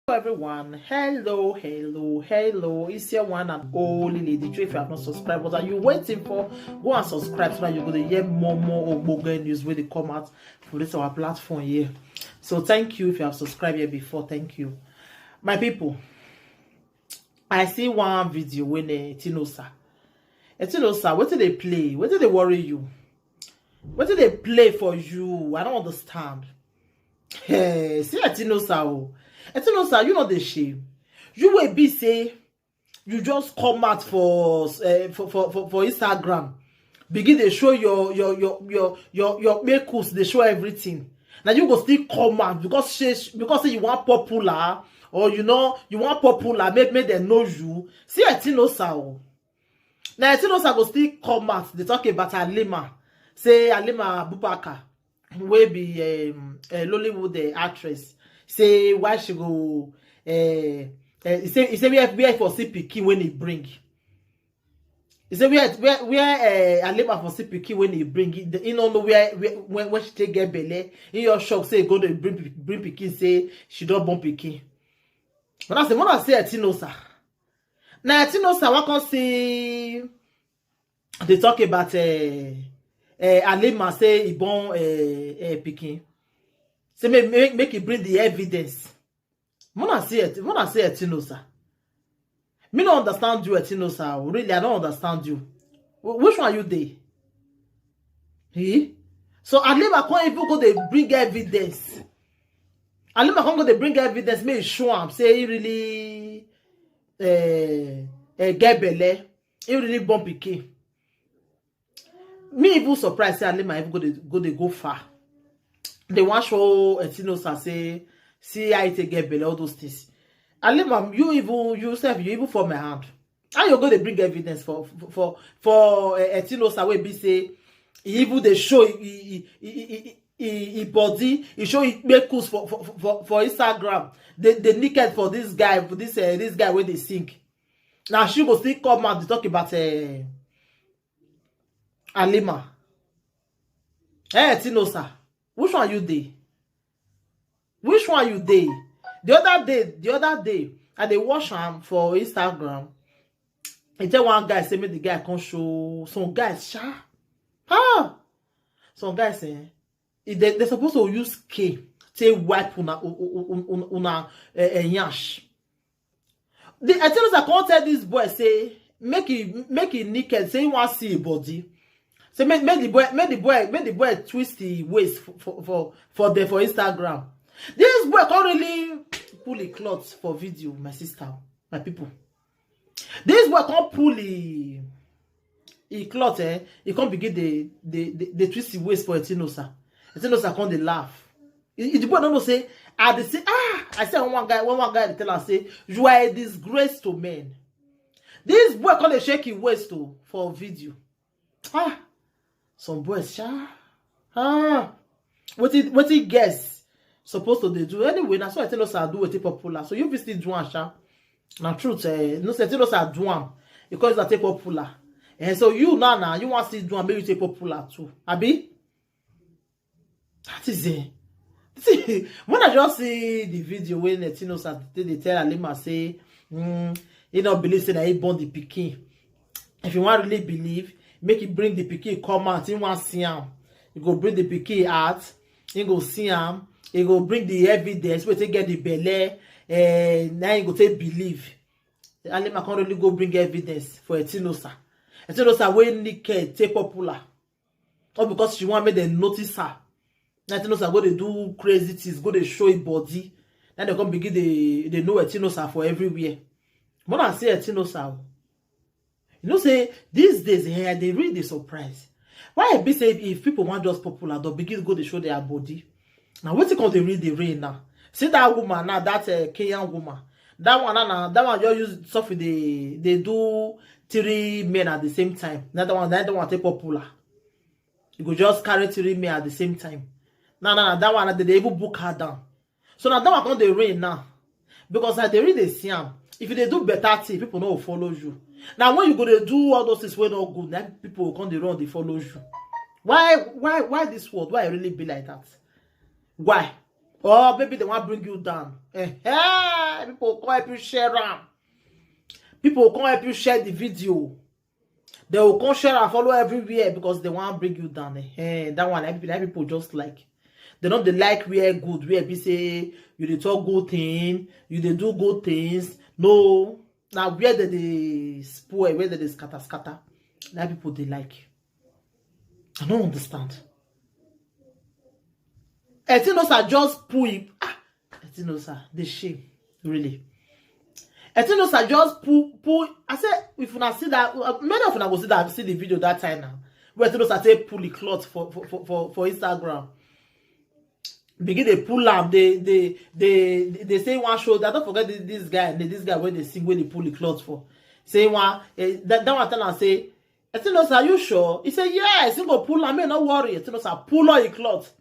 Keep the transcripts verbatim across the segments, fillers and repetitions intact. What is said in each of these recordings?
Hello everyone, hello, hello, hello. It's your one and only Lady Trey. If you have not subscribed, what are you waiting for? Go and subscribe so that you go to hear more, more Ogboge news when they come out for this our platform here. So thank you if you have subscribed here before. Thank you, my people. I see one video when uh, Etinosa. Etinosa, what did they play? What did they worry you? What did they play for you? I don't understand. Hey, see Etinosa, oh. Etinosa, you know the shame. You will be say you just come out for uh, for, for, for, for Instagram, begin to show your your your your your your makeups, they show everything. Now you go still come out because she, because say you want popular, or you know you want popular, make make them know you. See Etinosa, oh. Now Etinosa go still come out. They talk about Alima, say Alima Abubakar, wey be um, a Lollywood uh, actress, say why she go. Uh, uh, he say he say where where for see pikin when he bring. He say where where where uh, Alima for see pikin when he bring. He, he no know where, where when when she take get belle. He your shock say he go to bring bring pikin, say she don born pikin. But I say when I say Etinosa, now Etinosa, what can see they talk about uh, uh, Alima say he born uh, uh, pikin. Say make, make make he bring the evidence. Mona say it. Mona say Etinosa. Me no understand you, Etinosa. Really, I don't understand you. Wh- Which one you dey? He? So Alima can't even go. They bring evidence. Alima can't go. They bring evidence. Make sure I'm say he really uh, uh, get belle. He really born pikin. Me even surprised say Alima even go dey go dey go far. They want show Etinosa say see how it get belle, all those things. Alima, you even yourself, you even for my hand. How you go dey bring evidence for for for, for uh, Etinosa wey be say he even dey show he he he he he he body, he show he make cus for for for for Instagram. They they naked for this guy, for this uh, this guy wey dey sing. Now she go still come out to talk about uh, Alima. Hey, Etinosa, which one you dey? Which one you dey? The other day, the other day, I dey watch am for Instagram. I tell one guy say make the guy come show some guys sha. Ah, some guys eh, if they they supposed to use K take wipe una una una uh, uh, yansh. The Etinosa come tell this boy say make he make he naked, say he want see him body. Say make make the boy make the boy make the boy twist his waist for for for, for there for Instagram. This boy come really pull a cloth for video, my sister, my people. This boy come pull he he cloth eh, he come begin the the the, the twist his waist for Etinosa. Etinosa come dey laugh. He- he- The boy don't know say I dey say ah I say one guy one one guy dey tell am say you are a disgrace to men. This boy come dey shake his waist o for video. Ah, some boys sha. Ah, wetin wetin girls supposed to dey do anyway? Na so I tell us I do wetin popular, so you fit still do am sha. Na truth eh, no say tell us I do am because I take popular. And so you now now you want still do am make you take popular too, abi? That is it. See, when I just see the video when Etinosa dey tell Alima say mm, he no believe say na he born the pikin. If you want really believe, make he bring the pikin come out. He want see am. He go bring the pikin out. He go see am. He go bring the evidence wey take get the belle. Eh, now he go take believe. Alima can't really go bring evidence for Etinosa. Etinosa wey naked take popular. All because she want make them notice her. Now Etinosa go dey do crazy things, go dey show him body. Now they come begin dey dey know Etinosa for everywhere. More than say Etinosa, o. You know say these days eh, they really dey surprise. Why e be say if people want just popular, they begin go dey show their body. Now wetin come dey really dey rain now? See that woman now, that uh, Kenyan woman. That one now, now that one just use something they they do three men at the same time. That one, that one take popular. You go just carry three men at the same time. Now, now, now that one they dey even book her down. So now that one come dey rain now. Because I dey really dey see am. If you dey do better thing, people no go follow you. Now when you go dey do all those things wey no good, then people go come dey run dey follow you. Why why why this world? Why e really be like that? Why? Or maybe they want bring you down. Eh, eh, people come help you share am. People come help you share the video. They will come share and follow everywhere because they want bring you down. Eh, that one, like, people, like, people just like. They don't, they like where good, where be say you dey talk good thing, you dey do good things. No, now where they dey spoil, where they dey scatter scatter, that people they like. I don't understand. Etinosa just pull him. Ah, Etinosa, the shame, really. Etinosa just pull, pull. I said, if una see that, uh, many of una go see that, see the video that time now. Where Etinosa take pull the cloth for for for for, for Instagram. Begin they pull am. They they they they say one show that, don't forget this, this guy, this guy where they sing, where they pull the cloth for. Say one, eh, that, that one tell am say, Etinosa, are you sure? He said, yes, he go pull am, no worry. Etinosa pull all the cloth.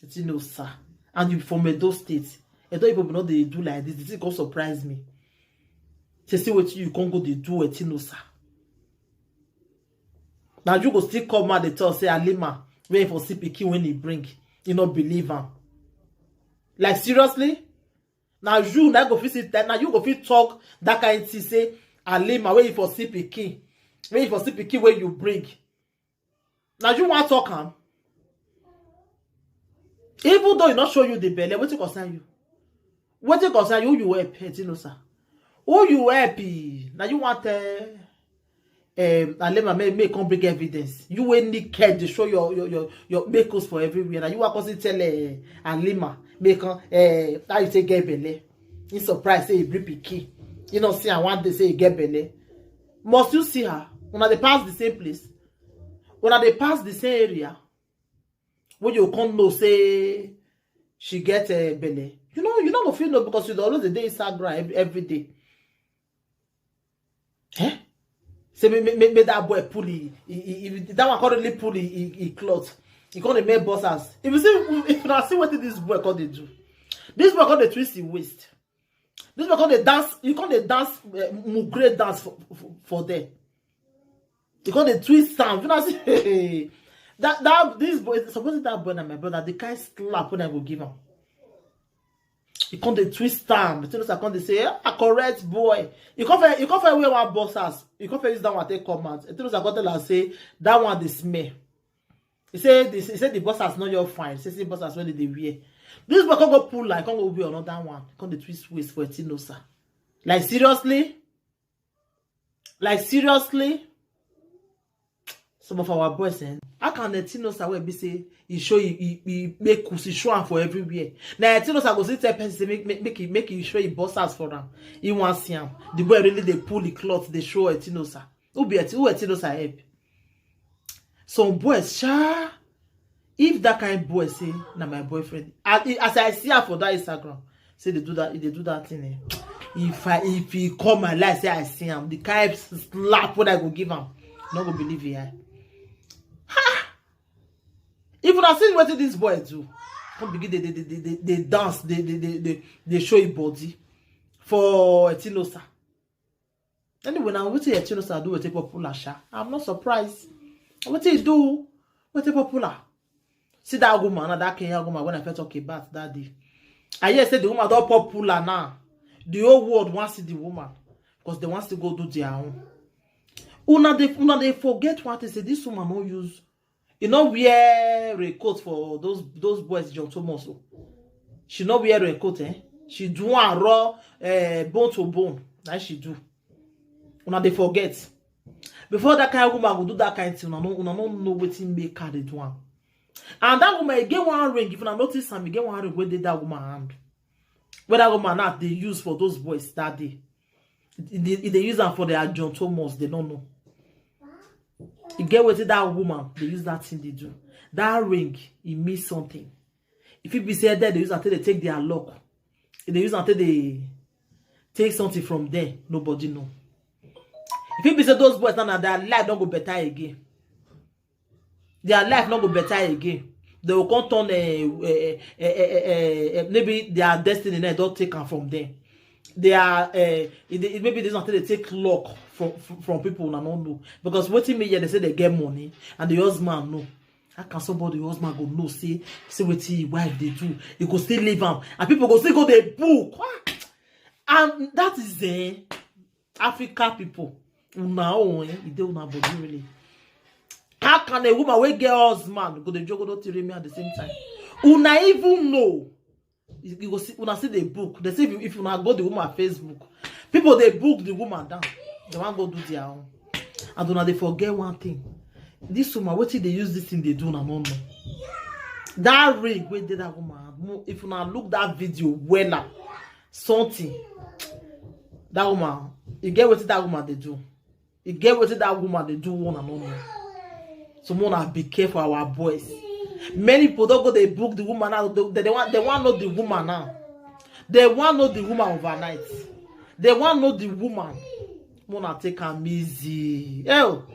Etinosa. And you from Edo State. Edo people no dey do like this. This thing come surprise me. Say, see what you can go dey do, Etinosa. Now you go still come out dey talk say Alima, where for see pikin when he bring, you no believe am. Like, seriously? Now you now go fit sit there. Now you go fit talk that kind thing say Alima, where you for see pikin, where you for see pikin where you bring. Now you want talk am. Even though e not show you the belle, wetin concern you? Wetin concern you? Who you help, Etinosa? Who you help? Now you want tell um Alima make, make come bring evidence. You wey naked dey show your your your your makeups for everywhere. Now you want come tell uh, Alima make come uh, how you take get belle. He surprise say he bring pikin. You know see her one day say he get belle. Must you see her? Una dey pass the same place. Una dey pass the same area. When you come know say she get a belle, you know you no go feel no because you dey always dey Instagram every, every day. Eh? Say me, me, me, me that boy pull he, he, he, he- that one currently pull he, he, he cloth. He come dey make boss ass. If you see, if you see what this boy come dey do, this boy come dey twist his waist. This boy come dey dance. You come dey dance, uh, mugre dance for, for, for there. You come dey twist am. You know see that that this boy, supposing that boy na my brother, the kind slap when I go give am. You come dey twist am. The thing I come dey say, ah, correct boy. You come fair, you come fair wear one boss ass. You come fair use that one take come out. The thing I come tell am say that one dey smell. He say this. He say the boss ass not your fine. He say the boss ass when they wear. This boy come go pull like come go wear another one. Come dey twist waist for Etinosa. Like seriously, like seriously. Some of our boys, eh? How can Etinosa wey be say he show he he, he make us he show am for everywhere. Now Etinosa go still tell person say make make make he make he show he boss ass for am. He wan see am. The boy really dey pull the cloth dey show Etinosa. Who be Eti who Etinosa help? Some boys, sha. If that kind boy say na my boyfriend, as, as I see her for that Instagram, say they do that, they do that thing. Eh? If I if he come my life, say I see him, the kind slap what I go give him, no go believe him. Ha! If una see what this boy do, come begin they they they they, they dance, they they they they, they show him body for Etinosa. Anyway, now wetin Etinosa do with a popular sha? I'm not surprised. Wetin he do with a popular? See that woman, now that Kenyan woman when I first talk about that day. I hear say the woman don popular now. The whole world wants to see the woman because they want to go do their own. Una they una they forget what they say. This woman no use. You know wear raincoat for those those boys John Thomas. Oh. She no wear raincoat, eh? She do and raw uh, bone to bone. That she do. Una they forget. Before that kind of woman go do that kind of thing, una no, una no know wetin make her dey do am. And that woman again one ring. If una notice am, again one ring wey dey that woman hand. Where that woman now they use for those boys that day. If they, if they use am for their John Thomas, they don't know. You get wetin that woman they use that thing they do. That ring, it means something. If it be said that they use until they take their luck, if they use until they take something from there, nobody know. If it be said those boys now, their life don't go better again. Their life not go better again. They will come turn uh, uh, uh, uh, uh, uh, maybe their destiny now don't take am from them. They are uh, it, it, maybe there's until they take luck from from, from people una no know because wetin me here they say they get money and the husband no. How can somebody husband go know say say wetin him wife dey do? He go still leave am, and people go still go dey book. Ah! And that is eh, Africa people. Una own, eh? E dey una body really. How can a woman wey get husband go dey jogodo tiri me at the same time? Una even know. You go see, una see the book. They say if, if una go the woman Facebook, people dey book the woman down. They wan go do their own. And una dey forget one thing. This woman, wetin dey use this thing dey do, una no know. That ring wey dey that woman hand, if una look that video wella, something. That woman, you get wetin that woman dey do. You get wetin that woman dey do, una no know. So una be careful, our boys. Many people don go dey book the woman now. They, they, they want, they want know the woman now. They want know the woman overnight. They want know the woman. Una take am easy. Oh,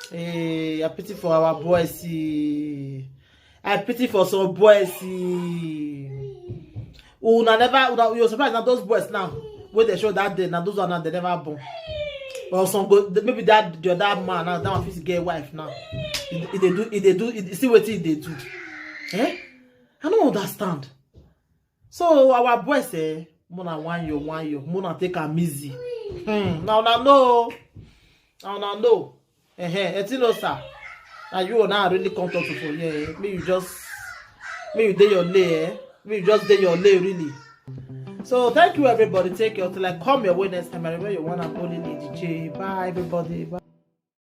hey, I pity for our boys. Eh. I pity for some boys. Eh. Una never, una, you're surprised now. Those boys now, wey they show that day, now those are now they never born. Or some go, maybe that the other man now, that one fit get wife now. If they do, if they do, if, see wetin they do. Eh? I don't understand. So our boys, eh, mona one year, one year, mona take am easy. Hmm. Now, now, no. Now, now, no. Eh, eh, Etino, sir. Now you now really come talk for here. Me, you just, me, you dey your lay, eh? Me, you just dey your lay, really. So thank you, everybody. Take care till I come your way next time. I remember your one and only Lady J. Bye, everybody. Bye.